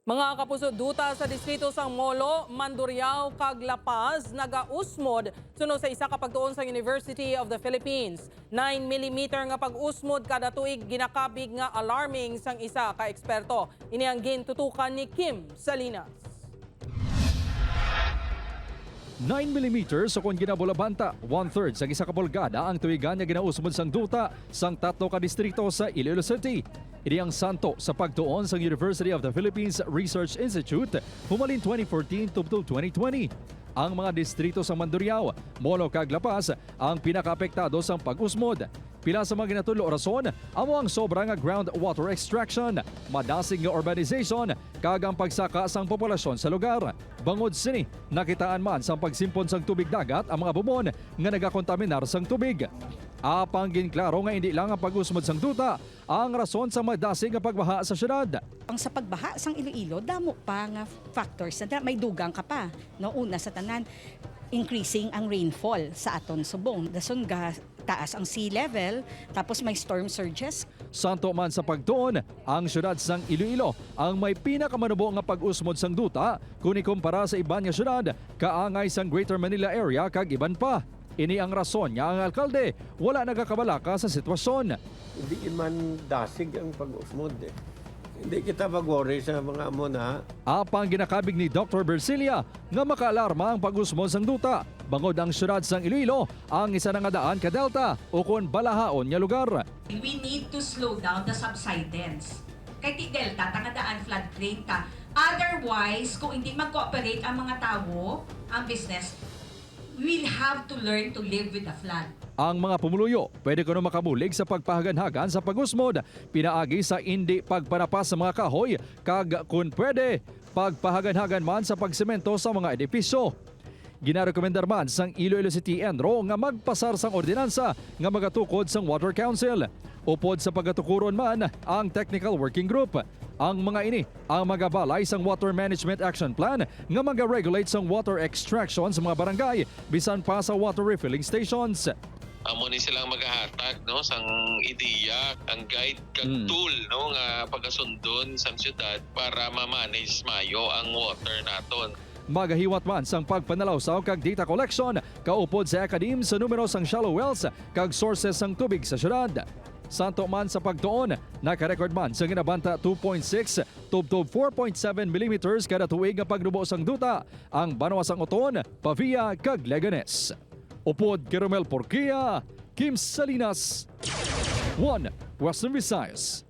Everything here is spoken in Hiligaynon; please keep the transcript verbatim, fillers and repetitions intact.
Mga kapuso, duta sa distrito sang Molo, Mandurriao, kag La Paz nagausmod suno sa isa ka pagtuon sang University of the Philippines. Nine millimeter nga pag-usmod kada tuig ginakabig nga alarming sang isa ka eksperto. Ini ang gintutukan ni Kim Salinas. Nine millimeters, o kon ginabulabanta, one-third sang isa ka pulgada ang tuigan nga ginausmod sang duta sang tatlo ka distrito sa Iloilo City. Ini ang santo sa pagtuon sang University of the Philippines Research Institute humalin twenty fourteen tubtob twenty twenty. Ang mga distrito sa Mandurriao, Molo kag La Paz ang pinakaapektado sang pag-usmod. Pila sa mga ginatudlo rason amo ang sobra nga groundwater extraction, madasig nga urbanization, kag ang pagsaka sang populasyon sa lugar. Bangod sini, nakitaan man sang pagsimpon sang tubig dagat ang mga bubon nga nagakontaminar sang tubig. Apang ginklaro nga indi lang ang pag-usmod sang duta ang rason sa madasig nga pagbaha sa syudad. Ang sa pagbaha sang Iloilo, damo pa nga factors na may dugang ka pa, no? Una sa tanan, increasing ang rainfall sa aton subong. Dason ga taas ang sea level, tapos may storm surges. Santo man sa pagtuon, ang siyudad sang Iloilo ang may pinakamanubo nga pag-usmod sang duta kon ikumpara sa iban nga siyudad kaangay sang Greater Manila Area kag iban pa. Ini ang rason nga ang alkalde wala nagakabalaka sa sitwasyon. Hindi man dasig ang pag-usmod eh. Hindi kita mag-worry sa mga amo na. Apang ginakabig ni Doktor Bercilia nga makaalarma ang pag-usmod sang duta, bangod ang siyudad sang Iloilo ang isa na nga daan ka delta ukon balahaon nga lugar. We need to slow down the subsidence. Kay ti delta ta nga daan floodplain ta. Otherwise, kung hindi mag-cooperate ang mga tawo, ang business, we'll have to learn to live with the flood. Ang mga pumuluyo pwede kuno makabulig sa pagpahaganhagan sa pag-usmod pinaagi sa indi pagpanapas sa mga kahoy kag kun pwede, pagpahaganhagan man sa pagsemento sa mga edipisyo. Ginarekomendar man sang Iloilo City ENRO nga magpasar sang ordinansa nga magatukod sang Water Council. Upod sa pagatukuron man ang Technical Working Group. Ang mga ini ang magabalay sang Water Management Action Plan nga magaregulate sang water extraction sa mga barangay bisan pa sa water refilling stations. Amo ni silang magahatag no sang ideya, ang guide kag Hmm. tool no nga pagasundon sang syudad para ma-manage mayo ang water naton. Magahiwat man sang pagpanalawsaw kag data collection kaupod sa academe sa numero sang shallow wells kag sources sang tubig sa syudad. Santo man sa pagtuon, naka-record man sang ginabanta two point six tubtob four point seven millimeters kada tuig nga pagnubo sang duta ang banwa sang Oton, Pavia, kag Leganes. Upod kay Romel Porquia, Kim Salinas, One Western Visayas.